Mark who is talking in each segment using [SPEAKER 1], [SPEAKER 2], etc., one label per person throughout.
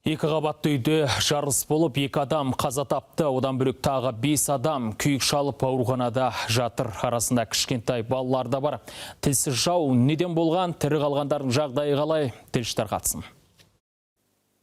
[SPEAKER 1] Екі қабатты үйде жарылыс болып, екі адам қаза тапты. Одан бөлек тағы бес адам күйік шалып, ауруханада жатыр. Арасында кішкентай балалар да бар. Тілсіз жау неден болған, тірі қалғандардың жағдайы қалай, тілші тарқатсын.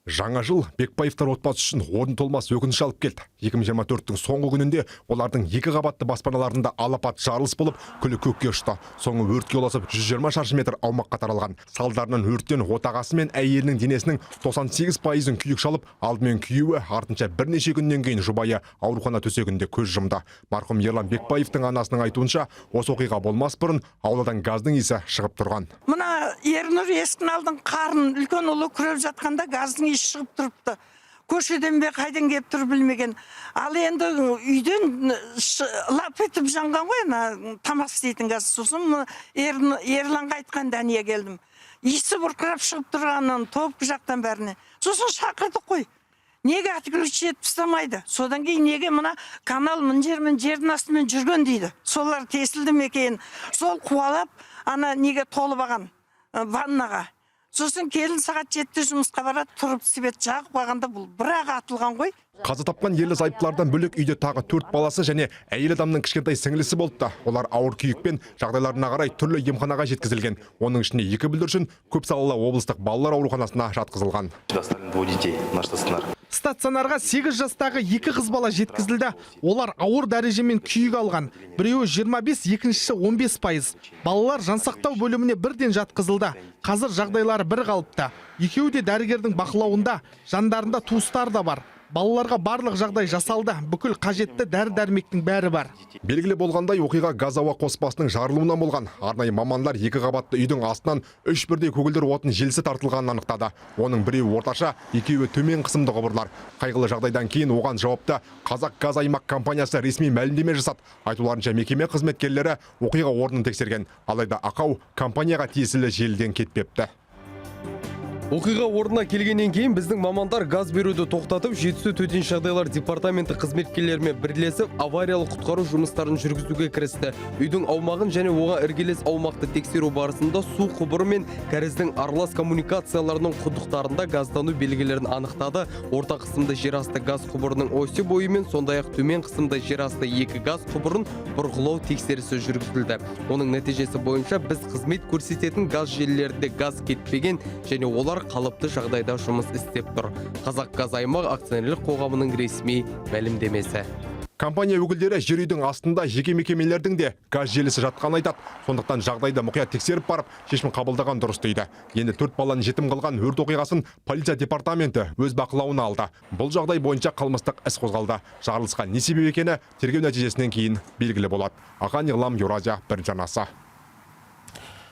[SPEAKER 2] Жаңа жыл Бекбаевтар отбасы үшін орны толмас өкініш алып келді. 2024-тің соңғы күнінде олардың екі қабатты баспаналарында алапат жарылыс болып, күлі көкке ұшты. Соңы өртке ұласып, 120 шаршы метр аумаққа таралған. Салдарынан өрттен отағасы мен әйелінің денесінің 98 пайызын күйік шалып, алдымен күйеуі, артынша бірнеше күннен кейін жұбайы аурухана төсегінде көз жұмды. Марқұм Ерлан Бекбаевтың анасының айтуынша, осы оқиға болмас бұрын ауладан газдың иісі шығып тұрған.
[SPEAKER 3] Мына Ернұр есіктің алдын қарын үлкен ұлы күреп жатқанда газдың иісі шығып тұрыпты. Көшеден бе, қайдан келіп тұр, білмеген. Ал енді үйден лап етіп жанған ғой ана тамақ істейтін газ. Сосын мына Ерланға айтқан, Дәния келдім, иісі бұрқырап шығып тұрғанын топы жақтан бәріне. Сосын шақырдық қой, неге отключить етіп тастамайды? Содан кейін неге мына канал мына жермен, жердің астымен жүрген дейді. Солар тесілді ме екен, сол қуалап ана неге толып алған, ваннаға. Сосын келін сағат 7-де жұмысқа барады, тұрып свет жағып қойғанда, бұл бір-ақ атылған ғой.
[SPEAKER 2] Қаза тапқан ерлі зайыптылардан бөлек үйде тағы төрт баласы және әйел адамның кішкентай сіңілісі болыпты. Олар ауыр күйікпен жағдайларына қарай түрлі емханаға жеткізілген. Оның ішінде екі бүлдіршін көпсалалы облыстық балалар ауруханасына жатқызылған.
[SPEAKER 4] Доставлено двое детей на стационар.
[SPEAKER 5] Стационарға 8 жастағы екі қыз бала жеткізілді. Олар ауыр дәрежемен күйік алған. Біреуі 25, екіншісі 15%. Балалар жансақтау бөліміне бірден жатқызылды. Қазір жағдайлары бір қалыпты. Екеуі де дәрігердің бақылауында, жандарында туыстары да бар. Балаларға барлық жағдай жасалды. Бүкіл қажетті дәрі-дәрмектің бәрі бар.
[SPEAKER 2] Белгілі болғандай, оқиға газ ауа қоспасының жарылуынан болған. Арнайы мамандар екі қабатты үйдің астынан үш бірдей көгілдір отын желісі тартылғанын анықтады. Оның біреуі орташа, екеуі төмен қысымды құбырлар. Қайғылы жағдайдан кейін оған жауапты Қазақ газ аймақ компаниясы ресми мәлімдеме жасады. Айтуларынша, мекеме қызметкерлері оқиға орнын тексерген. Алайда ақау компанияға тиесілі желіден кетпепті.
[SPEAKER 6] Оқиға орнына келгеннен кейін біздің мамандар газ беруді тоқтатып, Жетісу төтенше жағдайлар департаменті қызметкерлерімен бірлесіп авариялық құтқару жұмыстарын жүргізуге кірісті. Үйдің аумағын және оған іргелес аумақты тексеру барысында су құбыры мен кәріздің аралас коммуникацияларының құдықтарында газдану белгілерін анықтады. Орта қысымды жерасты газ құбырының осі бойымен, сондай-ақ төмен қысымды жерасты екі газ құбырын бұрғылау тексерісі жүргізілді. Оның нәтижесі бойынша біз қызмет көрсететін газ желілерінде газ кетпеген және олар қалыпты жағдайда жұмыс істеп тұр. Қазақ газ аймақ акционерлік қоғамының ресми мәлімдемесі.
[SPEAKER 2] Компания өкілдері жер үйдің астында жеке мекемелердің де газ желісі жатқанын айтады. Сондықтан жағдайды мұқият тексеріп барып, шешім қабылдаған дұрыс дейді. Енді төрт баланы жетім қылған өрт оқиғасын полиция департаменті өз бақылауына алды. Бұл жағдай бойынша қылмыстық іс қозғалды. Жарылысқа не себеп екені тергеу нәтижесінен кейін белгілі болады. Ақан Иғлам, Еуразия бірінші арнасы.